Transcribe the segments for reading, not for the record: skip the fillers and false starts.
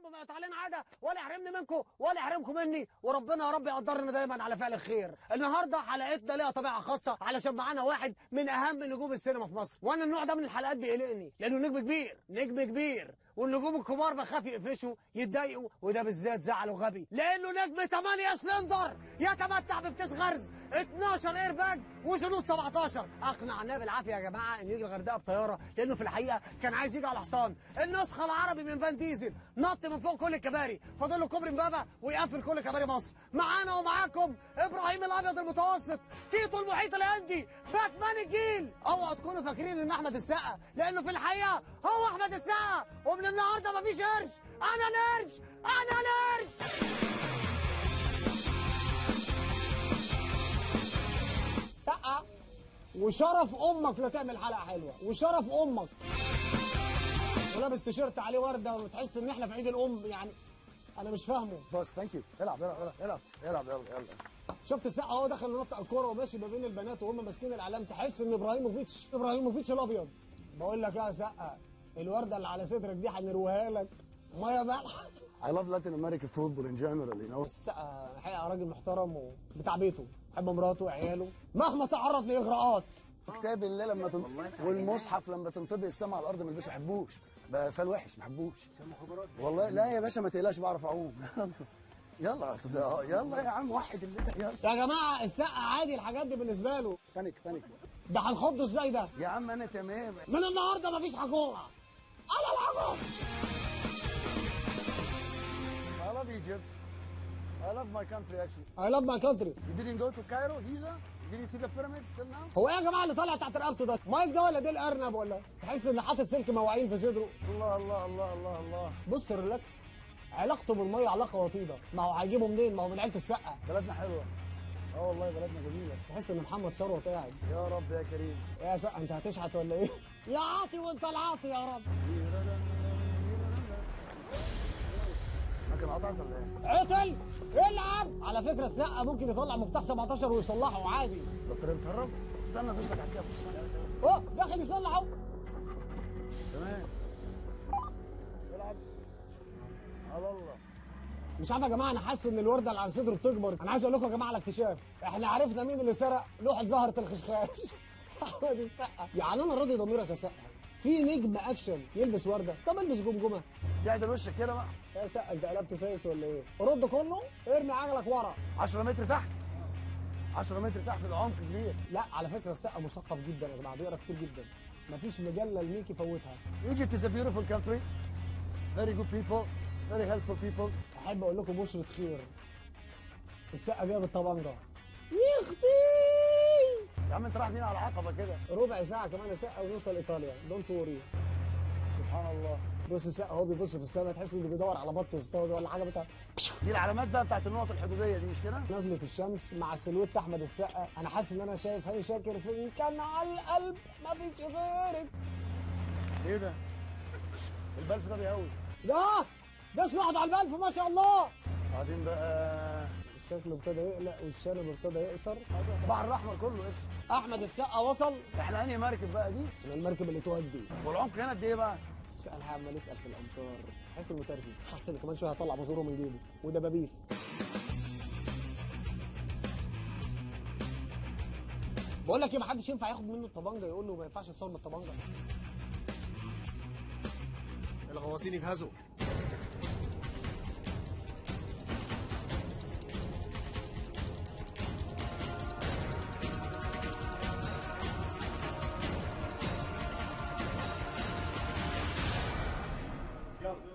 رب ما يقطع لنا عادة ولا يحرمني منكم ولا يحرمكم مني، وربنا يا رب يقدرنا دايما على فعل الخير. النهارده حلقتنا ليها طبيعة خاصة علشان معانا واحد من اهم نجوم السينما في مصر، وانا النوع ده من الحلقات بيقلقني لانه نجم كبير، نجم كبير، والنجوم الكبار بخاف يقفشوا يتضايقوا، وده بالذات زعله غبي لانه نجم 8 سلندر يتمتع بفتيس غرز 12 ايرباج وجنود 17. اقنعناه بالعافية يا جماعة انه يجي الغردقه بطيارة لانه في الحقيقة كان عايز يجي على حصان. النسخة العربي من فان ديزل نط من فوق كل الكباري، فاضل له كوبري امبابه ويقفل كل كباري مصر. معانا ومعاكم ابراهيم الابيض المتوسط، تيتو المحيط الهندي، باتمان الجيل. اوعوا تكونوا فاكرين ان احمد السقا، لانه في الحقيقة هو احمد السقا، ومن النهارده مفيش قرش. انا القرش، انا القرش. سقا وشرف امك لا تعمل حلقة حلوة، وشرف امك. ولابس تيشيرت عليه ورده وتحس ان احنا في عيد الام، يعني انا مش فاهمه. بس thank you. العب العب العب العب يلا يلا. شفت السقا اهو داخل ينطق الكورة وماشي ما بين البنات وهم ماسكين الاعلام، تحس ان ابراهيموفيتش، ابراهيموفيتش الابيض. بقول لك يا سقا، الورده اللي على صدرك دي هنرويها لك مية مالحة. I love Latin American football in general, you know. السقا الحقيقة راجل محترم وبتاع بيته، بحب مراته وعياله مهما تعرض لاغراءات. كتاب الله لما والمصحف لما تنطبق السما على الارض ما البسه، ما بحبوش، فال وحش ما بحبوش. والله لا يا باشا ما تقلقش بعرف اعوم. يلا يلا يا عم وحد الله يلا. يا جماعة السقا عادي الحاجات دي بالنسبة له. panic panic. ده هنخضه ازاي ده؟ يا عم انا تمام. من النهارده مفيش حكومة. انا الحكومة. I love Egypt. I love my country actually. I love my country. You didn't go to Cairo, Giza? Did you see the pyramids till now? هو ايه يا جماعة اللي طالع تحت رقبته ده؟ مايك ده ولا ديل ارنب ولا؟ تحس ان حاطط سلك مواعين في صدره. الله الله الله الله الله. بص relax، علاقته بالمية علاقة وطيدة، ما هو هيجيبه منين؟ ما هو من عيله السقا. بلدنا حلوة. اه والله بلدنا جميلة. تحس ان محمد ثروت قاعد. يا رب يا كريم. يا سقا انت هتشحت ولا ايه؟ يا عاطي وانت العاطي يا رب. كان قطعت ولا ايه؟ عطل العب. على فكرة السقا ممكن يطلع مفتاح 17 ويصلحه عادي. البطارية بتهرب؟ استنى ادوس لك على الكف. اه داخل يصلحه. تمام. العب على الله. مش عارف يا جماعة، انا حاسس ان الورده اللي على صدره بتكبر. انا عايز اقول لكم يا جماعة على اكتشاف، احنا عرفنا مين اللي سرق لوحة زهره الخشخاش. احمد السقا. يعني انا راضي ضميرك يا سقا، في نجم اكشن يلبس ورده؟ طب البس جمجمه. تعدل وشك كده بقى يا سقا. انت قلبت سايس ولا ايه؟ رد كله، ارمي عجلك ورا 10 متر تحت. 10 متر تحت العمق كبير. لا على فكرة السقا مثقف جدا يا جماعة، بيقرا كتير جدا، مفيش مجلة لميكي فوتها. Egypt is a beautiful country. Very good people, very helpful people. احب اقول لكم بشرة خير، السقا جايب الطبنجه. يختي يا عم انت رايح بينا على العقبة كده. ربع ساعة كمان يا سقا ونوصل ايطاليا. don't worry. سبحان الله. بص السقا اهو بيبص في السماء، تحس انه بيدور على بط اصطاد ولا حاجة بتاع. دي العلامات بقى بتاعت النقط الحدوديه دي مش كده؟ نزله الشمس مع silhouette احمد السقا، انا حاسس ان انا شايف هاني شاكر في كان على القلب مفيش غيرك. ايه ده؟ البلف ده بيهوي. ده اسمه على البلف ما شاء الله. بعدين بقى شكله ابتدى يقلق والشنب ابتدى يقصر. البحر الاحمر كله قرش. احمد السقا وصل. احنا انهي مركب بقى دي؟ المركب اللي تودي. والعمق هنا قد ايه بقى؟ السقا عمال يسال في الامطار، حاسس انه ترزي، حاسس ان كمان شوية هطلع بازوره من جيبه ودبابيس. بقول لك ايه، ما حدش ينفع ياخد منه الطبنجه يقول له ما ينفعش تصور من الطبنجه. الغواصين يجهزوا.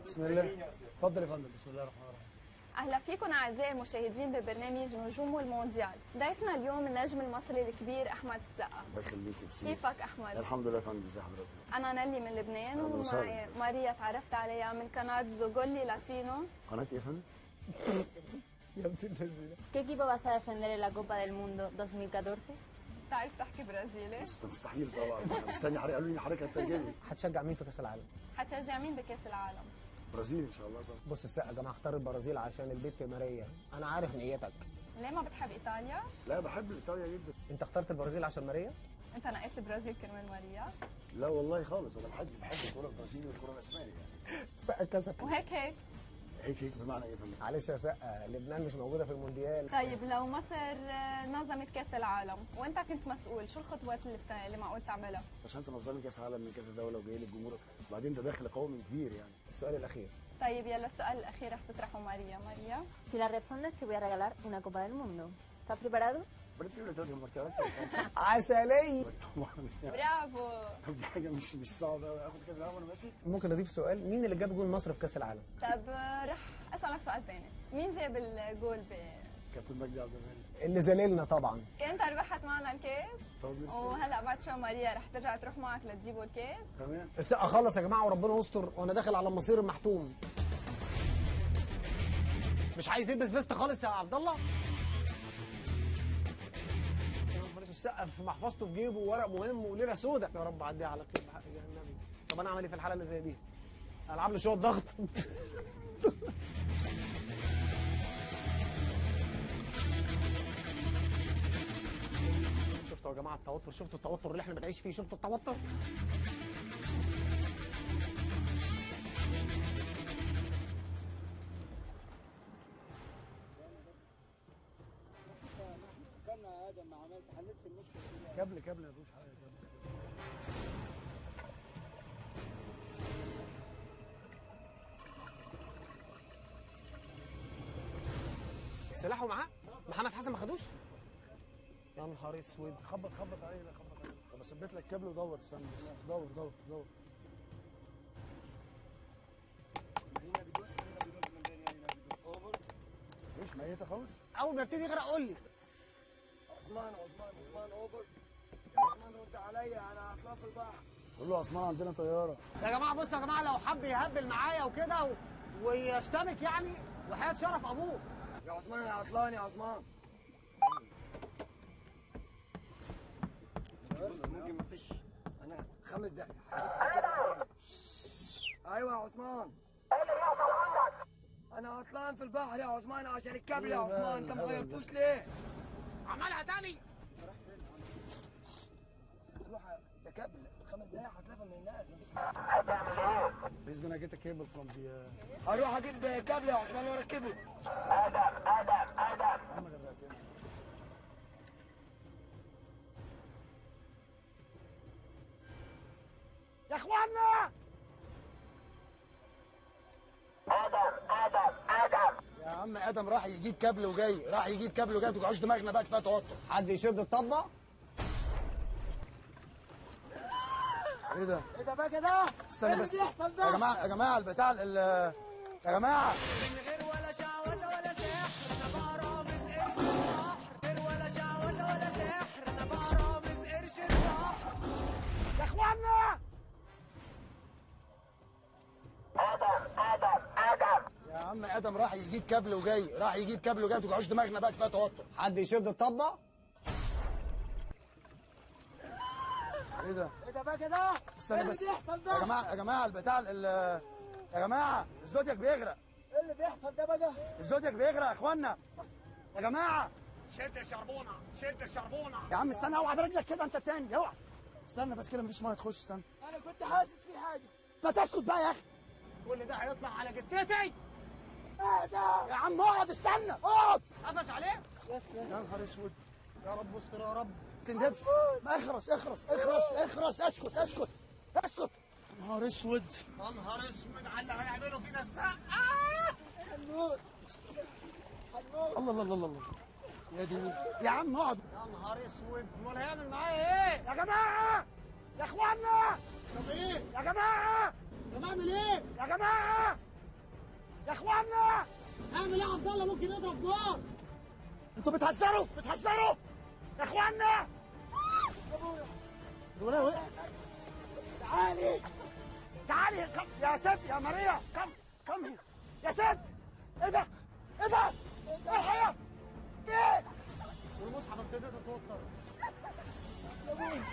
بسم الله. اتفضل يا فندم. بسم الله الرحمن الرحيم. اهلا فيكم اعزائي المشاهدين ببرنامج نجوم المونديال. ضيفنا اليوم النجم المصري الكبير احمد السقا. الله يخليك. كيفك احمد؟ الحمد لله يا فندم. ازي حضرتك؟ انا نلي من لبنان، ومعي ماريا تعرفت عليها من قناة زوجولي لاتينو. قناة ايه يا فندم؟ يا بنت اللذينه. ¿Qué equipo vas a defender en la Copa del Mundo 2014? بتعرف تحكي برازيلي؟ مستحيل طبعا. مستني حضرتك، قالوا لي حضرتك هتترجمي. هتشجع مين في كاس العالم؟ هتشجع مين بكاس العالم؟ برازيل ان شاء الله طبعا. بص السقا يا جماعة اختار البرازيل عشان البيت ماريا، انا عارف نيتك. ليه ما بتحب ايطاليا؟ لا بحب ايطاليا جدا. انت اخترت البرازيل عشان ماريا؟ انت نقيت البرازيل كرمال ماريا؟ لا والله خالص، انا بحب الكورة البرازيلي والكوره الاسباني يعني. السقا كسب. وهيك هيك هيك هيك بمعنى ايه يا فندم؟ معلش يا سقا، لبنان مش موجودة في المونديال. طيب لو مصر نظمت كاس العالم وانت كنت مسؤول، شو الخطوات اللي معقول تعملها؟ عشان تنظمي كاس عالم من كذا دولة وجاي لك جمهور، وبعدين ده دخل قومي كبير يعني. السؤال الاخير. طيب يلا السؤال الاخير رح تطرحه ماريا. ماريا، Si la respondes te voy a regalar una Copa del Mundo. ¿Estás preparado? عسلية. طبعا. برافو. طب دي حاجة مش صعبة قوي، اخد كاس العالم وانا ماشي. ممكن اضيف سؤال، مين اللي جاب جول مصر في كاس العالم؟ طب رح اسالك سؤال ثاني، مين جاب الجول كابتن مجدي عبد الغني اللي زللنا طبعا. انت ربحت معنا الكاس. طب ميرسي. وهلا بعد شوي ماريا رح ترجع تروح معك لتجيبوا الكاس. تمام. السقا خلص يا جماعة وربنا يستر، وانا داخل على المصير المحتوم. مش عايز يلبس vest خالص يا عبد الله. السقا في محفظته في جيبه وورق مهم وليرة سودا. يا رب عديها على خير بحق جهنمي. طب انا اعمل ايه في الحالة اللي زي دي؟ العب له شوية ضغط. شفتوا يا جماعة التوتر؟ شفتوا التوتر اللي احنا بنعيش فيه؟ شفتوا التوتر؟ كابل كابل ما فيهوش حاجة. كابل سلاحه معاه؟ محمد حسن ما خدوش؟ يا نهار اسود. خبط خبط عليه، لا خبط عليه. طب اثبت لك كابل ودور، استنى بس، دور دور دور. مش ميته خالص. اول ما يبتدي يغرق قول لي. عثمان عثمان عثمان over. عثمان رد عليا، انا هطلع في البحر. قول له عثمان عندنا طيارة. يا جماعة بصوا يا جماعة، لو حب يهبل معايا وكده ويشتمك يعني وحياه شرف ابوه. يا عثمان انا عطلان يا عثمان. بص ممكن ما فيش، انا 5 دقايق. ايوه يا عثمان، انا عطلان في البحر يا عثمان عشان الكابل يا عثمان، انت ما غيرتوش ليه؟ عملها تاني. روح ده كابل 5 دقايق هتلفها من هناك، مفيش حاجة. هتعمل ايه؟ He's gonna get a cable from the هروح اجيب كابل يا عثمان واركبه. ادم ادم ادم. عم غرقتنا. يا اخوانا ادم ادم ادم. يا عم ادم راح يجيب كابل وجاي، راح يجيب كابل وجاي، ما توجعوش دماغنا بقى، كفاية توتر. حد يشد الطبه؟ ايه ده؟ ايه ده بقى كده؟ استنى بس يا جماعة، يا جماعة البتاع يا جماعة. من غير ولا شعوذه ولا سحر، انا برامز قرش البحر. غير ولا شعوذه ولا سحر، انا برامز قرش البحر. يا اخوانا ادم ادم ادم. يا عم ادم راح يجيب كابل وجاي، راح يجيب كابل وجاي، ما توجعوش دماغنا بقى، كفاية توتر. حد يشد الطبه؟ ايه ده؟ ايه ده بقى كده؟ استنى بس يا جماعة، يا جماعة البتاع يا جماعة الزودياك بيغرق. ايه اللي بيحصل ده بقى؟ الزودياك بيغرق يا اخوانا. يا جماعة شد الشربونه، شد الشربونه. يا عم استنى، اوعى برجلك كده انت التاني، اوعى. استنى بس كده، مفيش مية تخش. استنى، انا كنت حاسس في حاجة. ما تسكت بقى يا اخي، كل ده هيطلع على جتتي. ايه ده؟ يا عم اقعد، استنى اقعد. قفش عليه؟ yes yes. يا نهار اسود. يا رب استر يا رب. تندبش. ما اخرس اخرس اخرس اخرس، اسكت اسكت اسكت. يا نهار اسود، يا نهار اسود على اللي هيعملوا فينا السقا. هنموت هنموت. الله الله الله الله يا دي يا عم اقعد. يا نهار اسود، امال هيعمل معايا ايه؟ يا جماعة، يا اخوانا. طب ايه؟ يا جماعة. طب اعمل ايه؟ يا جماعة، يا اخوانا. اعمل ايه يا عبد الله؟ ممكن يضرب نار. انتوا بتهزروا بتهزروا يا اخوانا. ابويا تعالي تعالي يا ست، يا ماريا، come come here يا ست. ايه ده؟ ايه ده؟ ايه الحياة؟ ايه؟ والمصحف ابتديت اتوتر. يا ابويا.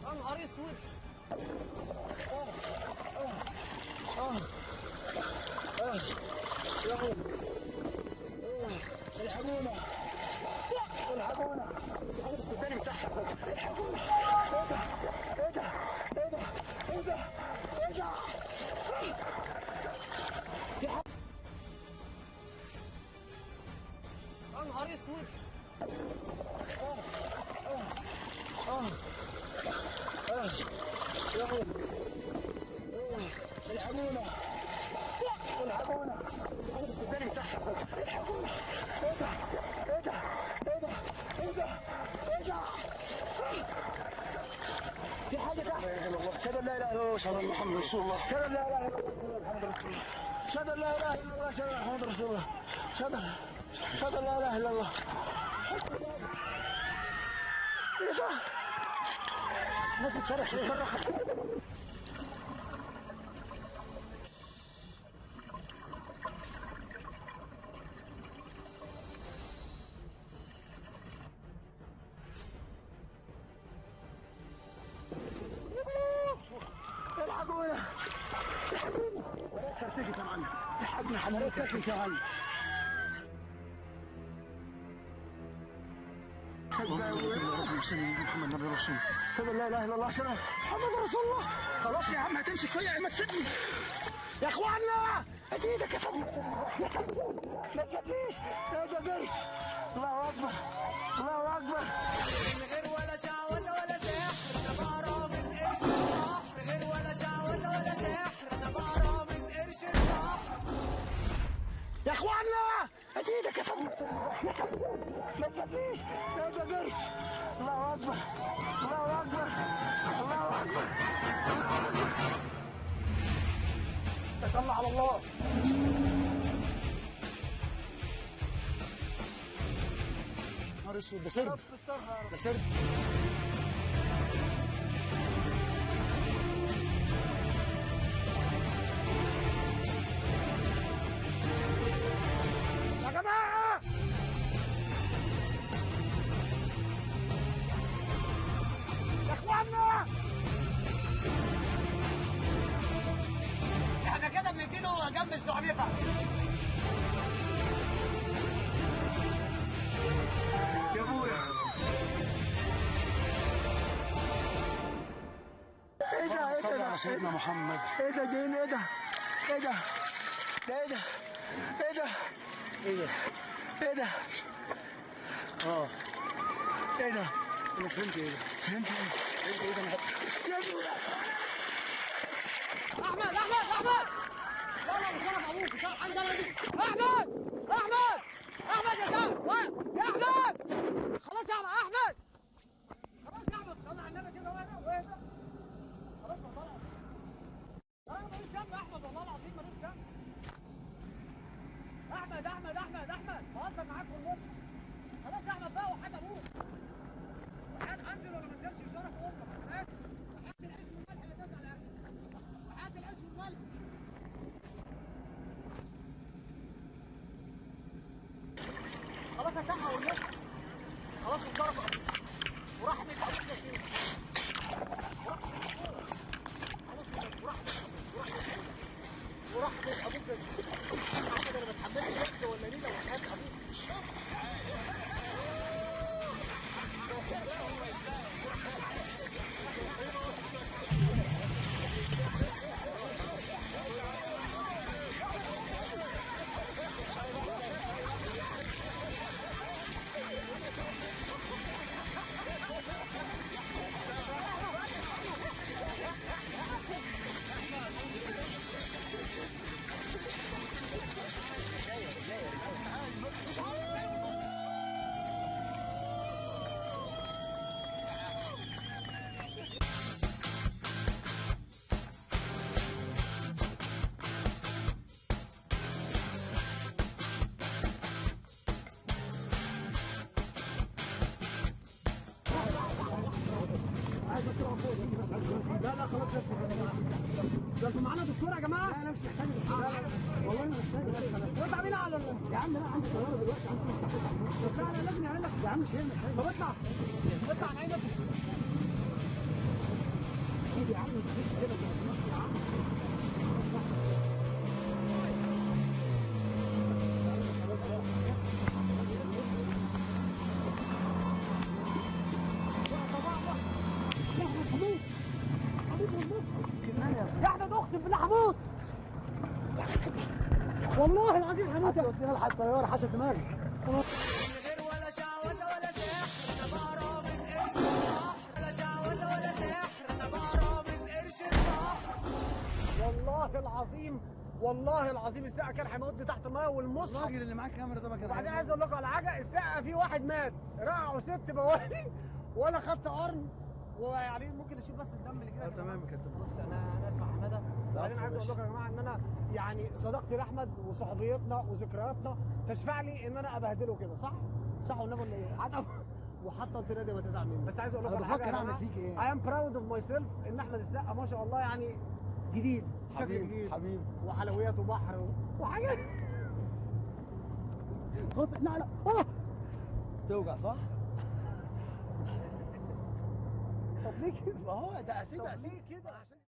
يا نهار اسود. الحقونا الحقونا الثاني تحت. الحقونا. ايه ده ايه ده ايه ده ايه ده ايه ده؟ يا نهار اسود. الحقونا الحقونا الثاني تحت. الحقونا. ايه ده ايه ده ايه ده ايه ده ايه ده؟ في حاجة تحت. لا اله الا الله. اشهد ان لا اله الا الله، اشهد ان محمد رسول الله، اشهد ان لا اله الا الله محمد رسول الله، اشهد ان لا اله الا الله، اشهد ان محمد رسول الله، اشهد ان لا اله الا الله. ايه ده؟ الناس بتصرخ بتصرخ. الحقونا الحقونا. فرتكت يا معلم. الحقنا حضرتك يا معلم. محمد نبي رسول. اشهد ان لا اله الا الله، اشهد محمد رسول الله. خلاص يا عم هتمسك فيا، ما تسيبني يا اخوانا. ايدك يا فندم، يا فندم ما تسيبنيش يا جرش. الله اكبر الله اكبر. من غير ولا شعوذه ولا سحر، انا برامز قرش البحر. غير ولا شعوذه ولا سحر، انا برامز قرش البحر. يا اخوانا ايدك يا فندم، يا فندم ما تسيبنيش يا جرش. الله اكبر الله اكبر الله اكبر. توكلنا على الله. نهار اسود، ده سرب، ده سرب. يا جماعة يا اخوانا، احنا كده بنديله جنب الزعنفة. يا ابويا ايه ده؟ ايه ده؟ على سيدنا محمد. ايه ده؟ جايين ايه ده؟ ايه ده؟ ده ايه ده؟ ايه ده؟ ايه ده؟ ايه ده؟ اه ايه ده؟ انا فهمت ايه ده؟ فهمت ايه؟ فهمت ايه ده؟ انا يا ابويا. احمد احمد احمد، لا لا مش انا ابوك، مش عندي انا دي. احمد احمد احمد يا سعد، يا احمد خلاص يا احمد، خلاص يا احمد، صلي على النبي كده. واهدى واهدى، خلاص والله العظيم انا ماليش ذنب يا احمد، والله العظيم ماليش ذنب. احمد احمد احمد احمد، بهزر معاك والمصحف. خلاص يا احمد بقى، وحياة ابوك، وحياة انزل ولا ما انزلش شرف امك. انا اسف. وحياة العيش والملح لا تزعل يا اخي، وحياة العيش والملح. خلاص يا سحر والمصحف، خلاص انصرف ورحمة ابوك يا سيدي، ورحمة ابوك، خلاص ورحمة ابوك، ورحمة ابوك يا سيدي. احمد انا ما اتحملتش ضغط ولا نيلة، وحياة ابوك. لا لا خلاص، ده معانا دكتور يا جماعة. لا انا مش محتاج، والله انا محتاج. اطلع بينا على يا عم. لا عندي طيارة دلوقتي، عندي. لا لا لازم يعمل لك يا عم، مش هيعمل حاجة. طب اطلع اطلع، انا عايز اطلع. يا عم ما تجيش كده يا عم. يا احمد اقسم بالله هموت، والله العظيم هموت. ودينا لحد الطيارة حشت دماغك. من غير ولا شعوذه ولا سحر، انا بقرا قرش البحر. ولا شعوذه ولا سحر، انا بقرا قرش البحر. والله العظيم، والله العظيم السقا كان هيموتني تحت المية والمصحف. الراجل اللي معاه كاميرا ده ما كان. وبعدين عايز اقول لكم على حاجة، السقا في واحد مات رقعوا 6 بوالي ولا خدت قرن، ويعني ممكن اشيل بس الدم اللي كده. تمام يا كابتن. بص انا اسف يا حمادة. وبعدين عايز اقول لكم يا جماعة ان انا يعني صداقتي لاحمد وصحوبيتنا وذكرياتنا تشفع لي ان انا ابهدله كده، صح؟ صح والنبي ولا ايه؟ وحتى انت نادي ما تزعل مني، بس عايز اقول لكم انا بفكر اعمل فيك ايه. I am proud of myself ان احمد السقا ما شاء الله يعني جديد، شكل جديد حبيبي، وحلويات وبحر وحاجات. خلاص لا لا توجع صح؟ طب ليه كده؟ ما هو ده اسيب كده عشان